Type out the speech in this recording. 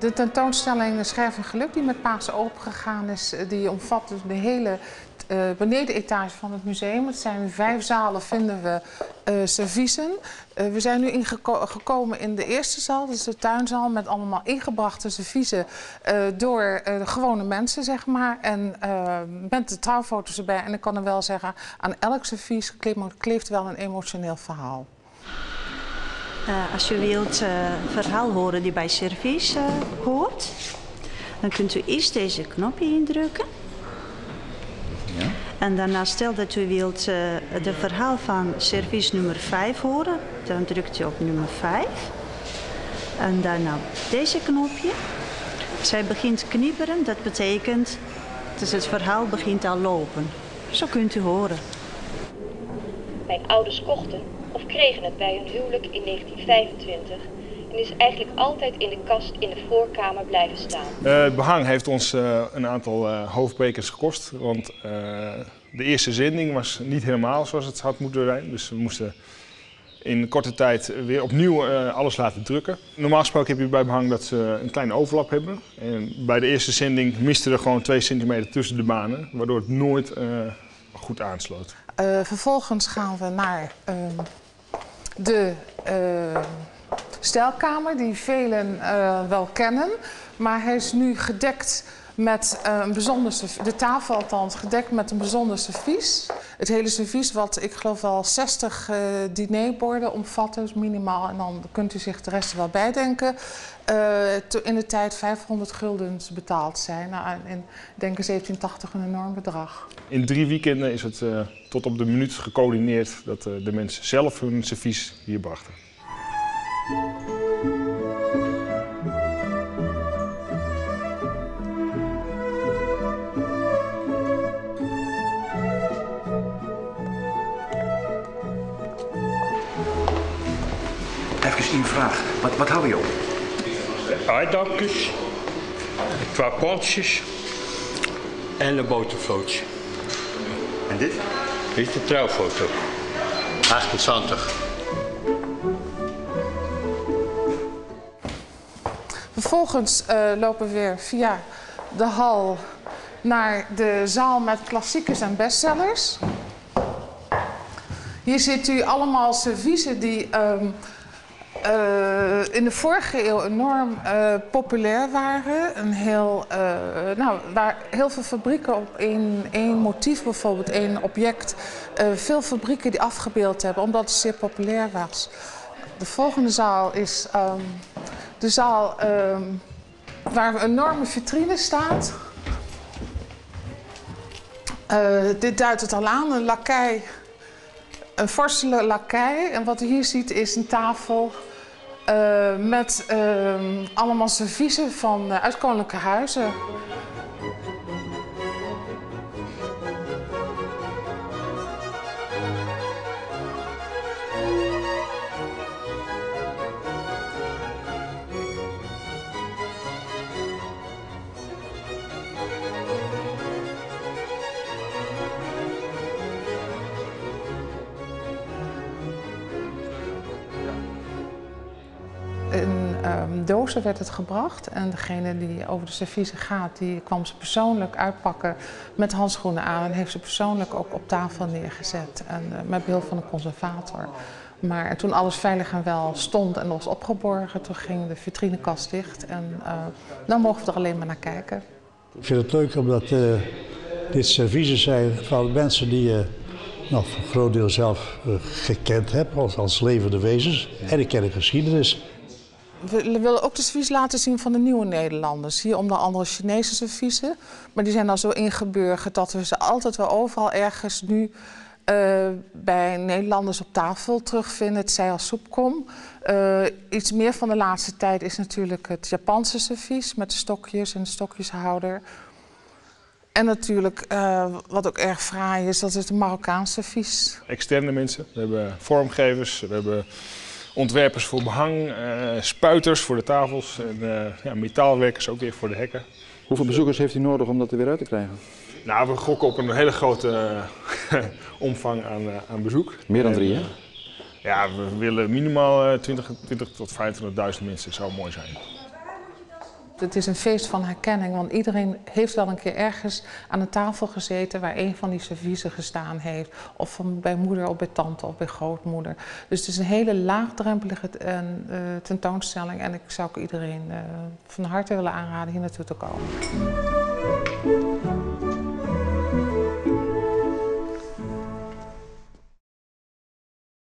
De tentoonstelling Scherven Geluk die met Pasen opengegaan is, die omvat dus de hele benedenetage van het museum. Het zijn 5 zalen, vinden we serviezen. We zijn nu gekomen in de eerste zaal, dat is de tuinzaal, met allemaal ingebrachte serviezen door de gewone mensen. En met de trouwfoto's erbij. En ik kan er wel zeggen, aan elk servies kleeft wel een emotioneel verhaal. Als u wilt verhaal horen die bij servies hoort, dan kunt u eerst deze knopje indrukken. Ja. En daarna, stel dat u wilt de verhaal van servies nummer 5 horen, dan drukt u op nummer 5. En daarna deze knopje. Zij begint knipperen, dat betekent dat het verhaal begint al lopen. Zo kunt u horen. Mijn ouders kochten of kregen het bij hun huwelijk in 1925 en is eigenlijk altijd in de kast in de voorkamer blijven staan. Het behang heeft ons een aantal hoofdbrekers gekost, want de eerste zending was niet helemaal zoals het had moeten zijn. Dus we moesten in korte tijd weer opnieuw alles laten drukken. Normaal gesproken heb je bij behang dat ze een kleine overlap hebben. En bij de eerste zending miste er gewoon 2 centimeter tussen de banen, waardoor het nooit goed aansloot. Vervolgens gaan we naar de stijlkamer, die velen wel kennen. Maar hij is nu gedekt met een bijzonder serv-, de tafel althans, gedekt met een bijzonder servies. Het hele servies wat ik geloof wel 60 dinerborden omvat, dus minimaal. En dan kunt u zich de rest er wel bij denken. In de tijd 500 guldens betaald zijn. En ik denk in 1780 een enorm bedrag. In 3 weekenden is het tot op de minuut gecoördineerd dat de mensen zelf hun servies hier brachten. Even een vraag. Wat hou je op? Aardappels, 2 potjes en een botervlootje. En dit? Dit is de trouwfoto. 28. Vervolgens lopen we weer via de hal naar de zaal met klassiekers en bestsellers. Hier ziet u allemaal serviezen die in de vorige eeuw enorm populair waren. Waar heel veel fabrieken op één motief, bijvoorbeeld één object, veel fabrieken die afgebeeld hebben, omdat het zeer populair was. De volgende zaal is de zaal waar een enorme vitrine staat. Dit duidt het al aan, een lakei. Een vorstelijke lakei. En wat u hier ziet is een tafel met allemaal serviezen van uit koninklijke huizen. In dozen werd het gebracht en degene die over de serviezen gaat, die kwam ze persoonlijk uitpakken met handschoenen aan en heeft ze persoonlijk ook op tafel neergezet en met behulp van een conservator. Maar toen alles veilig en wel stond en was opgeborgen, toen ging de vitrinekast dicht en dan mogen we er alleen maar naar kijken. Ik vind het leuk omdat dit serviezen zijn van mensen die je nog voor een groot deel zelf gekend hebt als levende wezens. En ik ken de geschiedenis. We willen ook de servies laten zien van de nieuwe Nederlanders. Hier onder andere Chinese serviezen. Maar die zijn al zo ingeburgerd dat we ze altijd wel overal ergens nu bij Nederlanders op tafel terugvinden. Het zij als soepkom. Iets meer van de laatste tijd is natuurlijk het Japanse servies met de stokjes en de stokjeshouder. En natuurlijk, wat ook erg fraai is, dat is het Marokkaanse servies. Externe mensen, we hebben vormgevers, we hebben ontwerpers voor behang, spuiters voor de tafels en metaalwerkers ook weer voor de hekken. Hoeveel bezoekers heeft u nodig om dat er weer uit te krijgen? We gokken op een hele grote omvang aan bezoek. Meer dan 3, hè? Ja, we willen minimaal 20 tot 25.000 mensen. Dat zou mooi zijn. Het is een feest van herkenning, want iedereen heeft wel een keer ergens aan een tafel gezeten waar een van die serviezen gestaan heeft. Of van bij moeder of bij tante of bij grootmoeder. Dus het is een hele laagdrempelige tentoonstelling en ik zou ook iedereen van harte willen aanraden hier naartoe te komen.